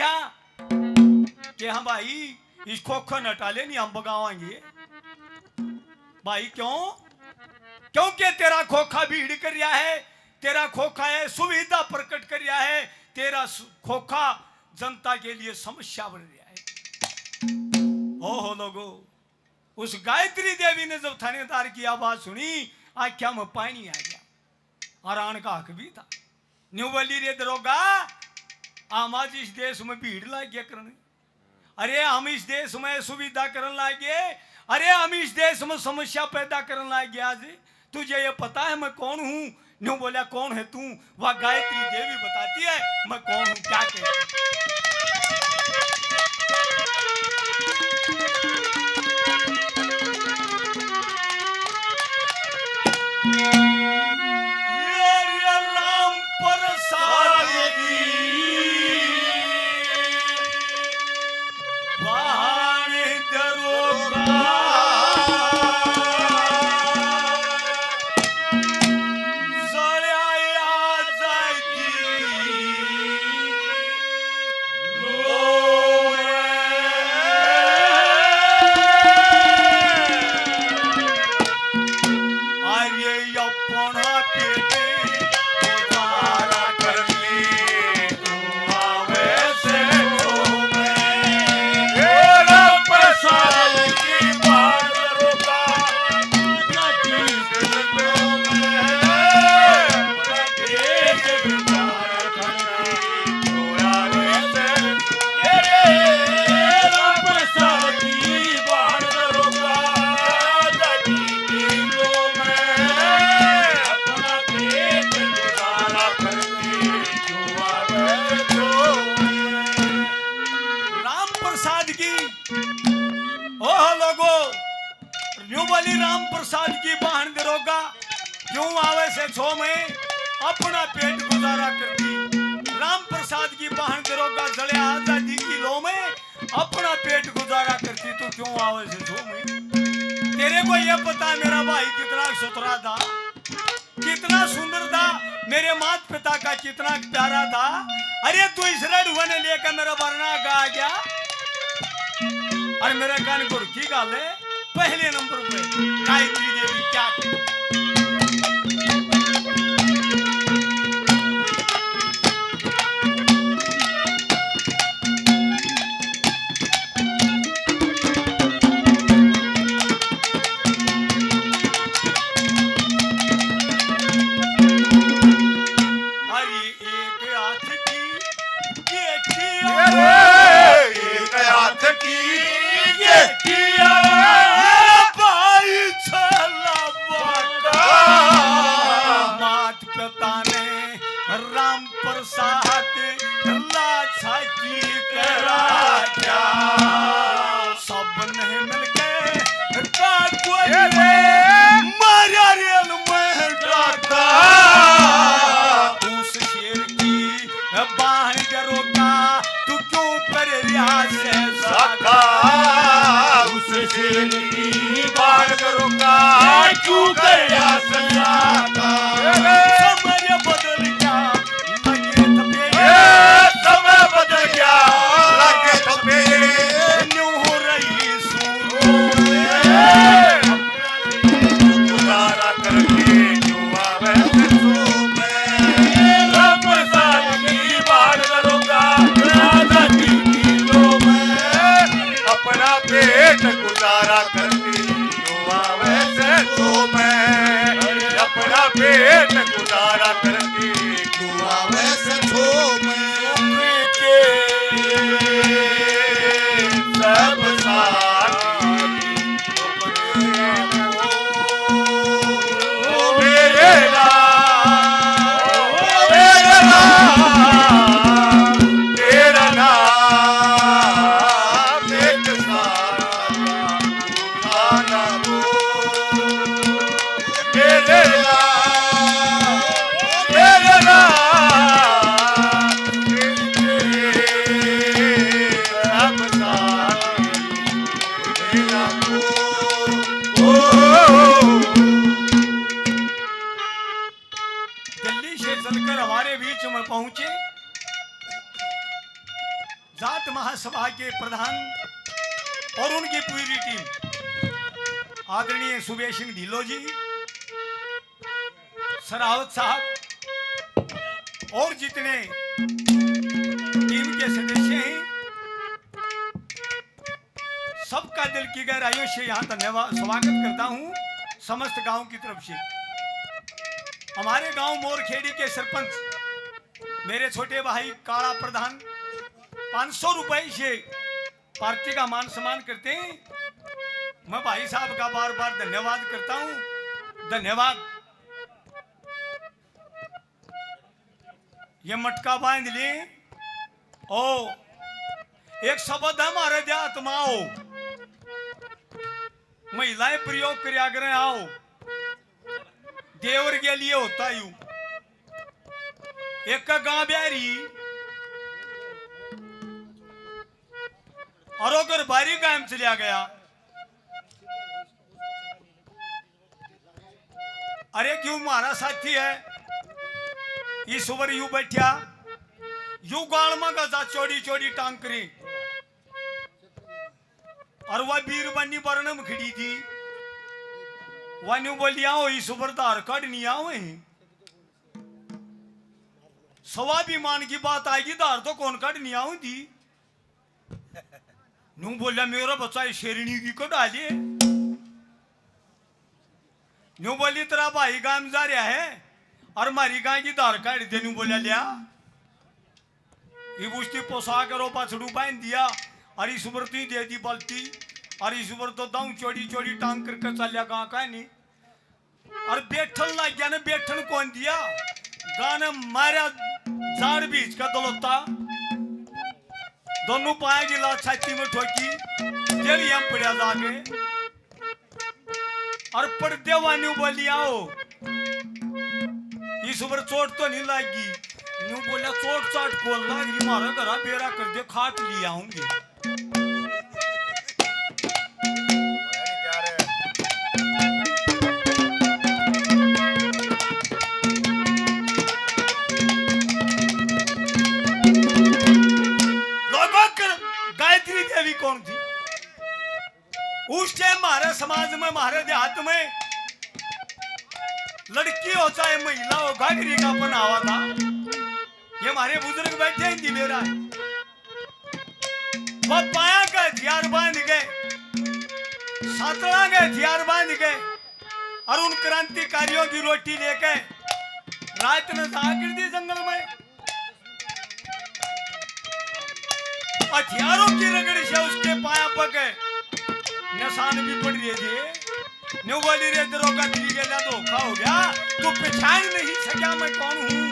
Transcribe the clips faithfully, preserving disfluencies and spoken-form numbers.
कि हाँ भाई, इस खोखा ने हटा ले, नहीं हम भगावांगे। भाई क्यों? क्योंकि तेरा खोखा भीड़ कर रहा है, तेरा खोखा है सुविधा प्रकट कर रहा है, तेरा सु-, खोखा जनता के लिए समस्या बन रहा है। ओहो लोगो, उस गायत्री देवी ने जब थानेदार की आवाज सुनी, आंख्या में पानी आ गया। और आण का हक भी था। न्यू बोली, रे दरोगा, हम आज इस देश में भीड़ लाग गया करने। अरे हम इस देश में सुविधा करन लाग गए। अरे हम इस देश में समस्या पैदा करन लाग गया। आज तुझे ये पता है मैं कौन हूँ? न्यू बोला, कौन है तू? वह गायत्री देवी बताती है मैं कौन हूँ, क्या कहती हूँ। ये राम प्रसाद की बाण दरोगा। जळ्या आजादी लो। अरे अपना पेट गुजारा कर ले। राम प्रसाद की, ओह लोगो, न्यू बोली राम प्रसाद की बहन दरोगा, क्यों आवे से छो में अपना पेट गुजारा करती। राम प्रसाद की बहन दरोगा जले आजादी की लो में अपना पेट गुजारा करती, तू क्यों आवे से छो में? तेरे को ये पता मेरा भाई कितना सुथरा था, कितना सुंदर था, मेरे माता पिता का कितना प्यारा था। अरे तू इस रड़ुआ ने लेकर मेरा वरना गा गया। और मेरा कान गुरकी गाल है पहले नंबर पे गायत्री देवी क्या। अरे एक हाथ की गेठी, अरे एक हाथ की गेठी, मेरा भाई छला बाका। मात पिता ने राम प्रसाद लाछा की करा क्या? सब ने मिलके डाकुआ ने मारा रेल में डाका। उस शेर की बाहर दरोगा, तू क्यों कर रिया से साका? उस शेर की बाहर दरोगा, क्यों कर रिया से साका? समय बदल गया, लगे थपेड़े। ए, समय बदल गया, लगे थपेड़े। न्यू हो रही सुनो। गुजारा करके जो आवे सो में। राम प्रसाद की बात करूंगा, राजा की लो में। अपना पेट गुजारा करके जो आवे से सो में। अपना पेट गुजारा जाट महासभा के प्रधान और उनकी पूरी टीम, आदरणीय सुबेश सिंह ढिल्लो जी, सरावत साहब और जितने टीम के सदस्य हैं, सबका दिल की गहराइयों से यहाँ धन्यवाद, स्वागत करता हूँ समस्त गांव की तरफ से। हमारे गांव मोरखेड़ी के सरपंच मेरे छोटे भाई काला प्रधान पाँच सौ रुपए से पार्टी का मान सम्मान करते हैं। मैं भाई साहब का बार बार धन्यवाद करता हूँ। धन्यवाद। ये मटका बांध ले। ओ, एक शब्द है हमारे देहात में, आओ। महिलाएं प्रयोग करया करें, आओ। देवर के लिए होता यू। एक का गां ब्याह रही और वो घर बारी गांव चलिया गया। अरे क्यों, म्हारा साथी है, ईश्वर यू बैठा, यू गाल में गजा चौड़ी चौड़ी टांग करी। और वह बीरबानी बरण में खड़ी थी, वह न्यू बोली, आओ ईश्वर, धार काढ़नी आओ। स्वाभिमान की बात आएगी, धार तो कौन काढ़नी आऊंगी। न्यू बोलिया, मेरा बच्चा ये शेरनी की कढ़ा ले। न्यू बोली, तेरा भाई गांव जा रहा है और मारी गाय की धार काढ़ दे। न्यू बोलिया, लिया। इब उसकी पोशाक रो बछड़ू बांध दिया और ईश्वर ती दे दी बाल्टी। और ईश्वर तो दाऊ चोरी चोरी टांग करके चलिया गां का नहीं। और बैठन लग गया ने, बैठन कौन दिया, गाने मारा झाड़ बीच का दलोता, दोनों पाया की लात छाती में ठोकी, जेल हम पड़ा जाके। और पड़दे वाली बोली, आओ ईश्वर, चोट तो नहीं लागी। न्यू बोला, चोट चाट को लाग रही, मारा घरा बेरा कर दे, खाट ले आऊंगी। लोगों, गायत्री देवी कौन थी? उस टाइम हमारे समाज में, हमारे देहात में लड़की हो चाहे महिला हो, घाघरी का पहनावा था। ये हमारे बुजुर्ग बैठे हैं, दिलेरा है। वह पाया के हथियार बांध के, सातला के हथियार बांध के, और उन क्रांतिकारियों की रोटी लेके रात में जाकर दी जंगल में। हथियारों की रगड़ से उसके पाया पग निशान भी पड़ रहे थे। न्यू बोली, रे दरोगा, तेरी गेला धोखा हो गया, तू पहचान नहीं सका मैं कौन हूँ।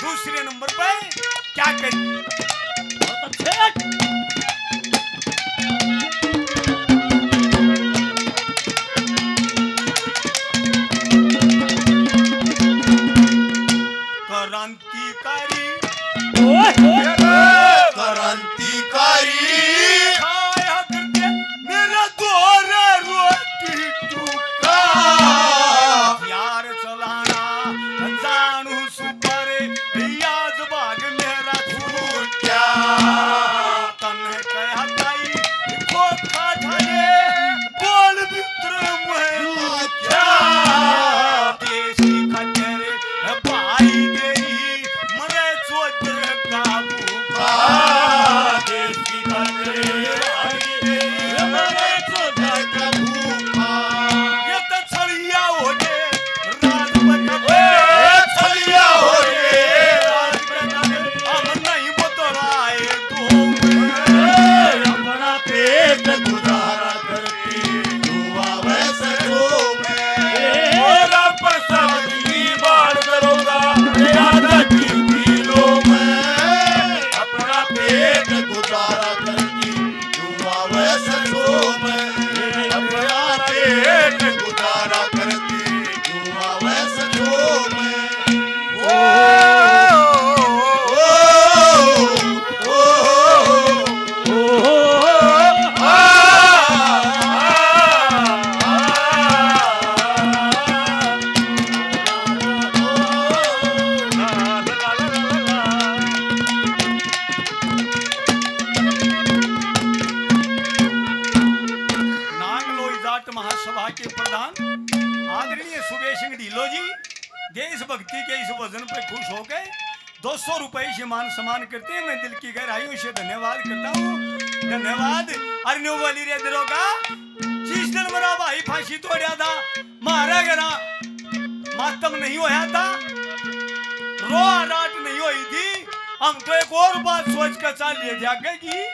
दूसरे नंबर पे क्या कही? बहुत अच्छे। क्रांतिकारी, ओए, ओए। क्रांतिकारी। खाया करते मेरा दो रे रोटी टुकड़ा। हथियार चलाना जानू सुपर, आज भाग मेरा छूट। प्रधान आदरणीय सुबेश सिंह ढीलो जी देशभक्ति के इस भजन पे खुश होकर दो सौ रुपए से मान सम्मान करते हैं। मैं दिल की गहराइयों से धन्यवाद करता हूँ। धन्यवाद। अरे न्यू बोली रे दरोगा, जिस दिन मेरा भाई फांसी तोड़या था, म्हारा घरा मातम नहीं होया था, रोआ राट नहीं हुई थी। हम तो एक और बात सोच कर चाल लिए थे आगे की,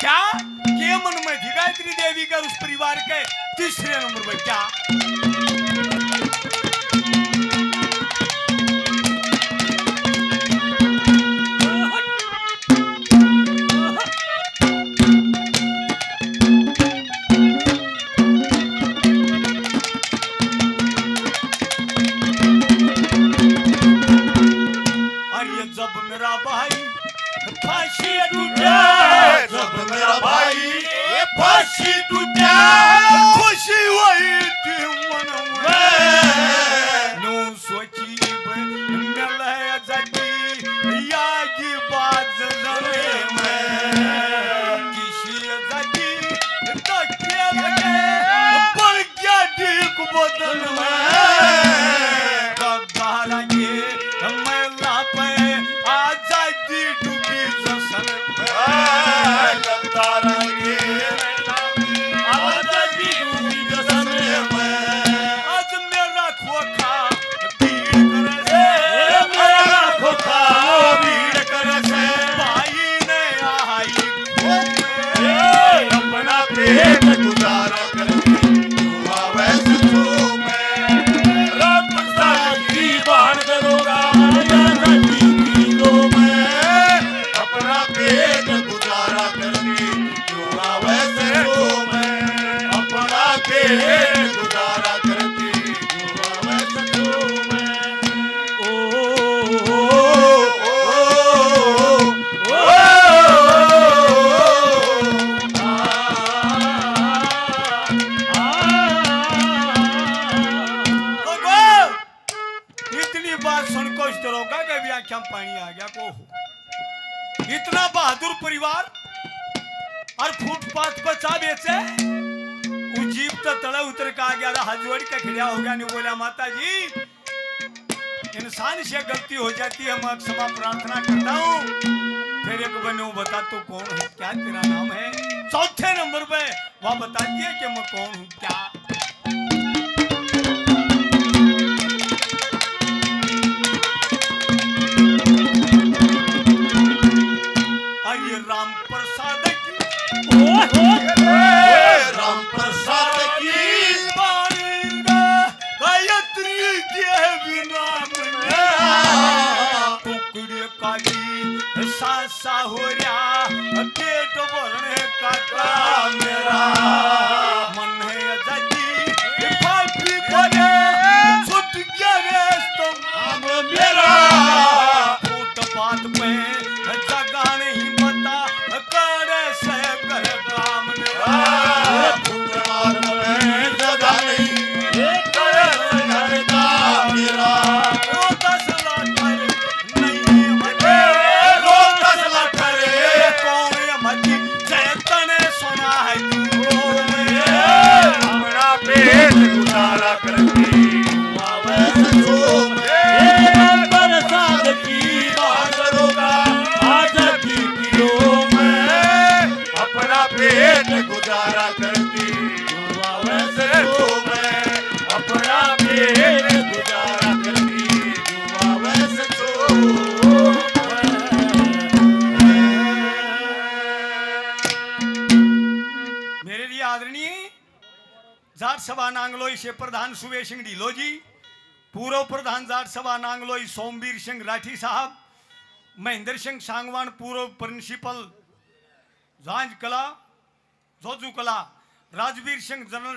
क्या ये मन में थी गायत्री देवी का उस परिवार के तीसरे नंबर पर क्या? अरे जब मेरा भाई फांसी टूटा, जब मेरा भाई फांसी टूटा, खुशी हुई थी मन में। नू सोची मिले आजादी, या की बात जमे में। किसी आजादी धक्के लगे, पड़ गया ठीक बदन में। गद्दार के मैला पे आजादी डूबी जश्न में। गद्दार के आजादी डूबी जश्न में। आज मेरा खोखा भीड़ करे से, मेरा खोखा भीड़ करे से। भाई ने आई अपना पेट गुजारा करके जो आवे सचो में। रब साथी बाण दरोगा, राजा जी की दो में। अपना पेट गुजारा करके जो आवे सचो में। अपना पेट गुजारा करके जो आवे सचो में। ओ, ओ, ओ, ओ, ओ, आ, आ, आ, आ। इतनी बात सुनकर उस दरोगा के भी आंख्या में पानी आ गया। को इतना बहादुर परिवार और फुटपाथ पर चा बेचे, वो जीप तो तले उतर के आ गया, हाथ जोड़ के खड़ा हो गया, नहीं बोला, "माता जी, इंसान से गलती हो जाती है, मैं क्षमा प्रार्थना करता हूँ।" फिर एक बने बता, "तू कौन है, क्या तेरा नाम है?" चौथे नंबर पे वह बता दिए कि मैं कौन हूँ, क्या। अरे राम प्रसाद की, ओ हो, ए, राम प्रसाद की बाणी रे, गायत्री के भी नाम में टुकड़े काली सासा हो रहा, पेट भरने का काम मेरा। मन है आजादी, पापी को रे, छूट गया रे स्तंभ मेरा। फुटपाथ पे जगह नहीं बता, करे से घर काम मेरा। फुटपाथ पे जगह नहीं, करे से घर काम मेरा। ओ दस लाख नहीं मते, रो दस लाख रे, कौन मती चैतन सुना है तू। अपना पेट गुजारा करती आवे सचो में। प्रसाद की बात करोगा, आज की किलो में। अपना पेट गुजारा करती आवे सचो में। अपना पेट गुजारा करती आवे सचो में। मेरे लिए आदरणीय जाट सभा नांगलोई से प्रधान सुबेश सिंह ढीलो जी, पूर्व प्रधान जाट सभा नांगलोई सोमवीर सिंह राठी साहब, महेंद्र सिंह सांगवान, पूर्व प्रिंसिपल जांज कला, जोजू कला, राजवीर सिंह जनरल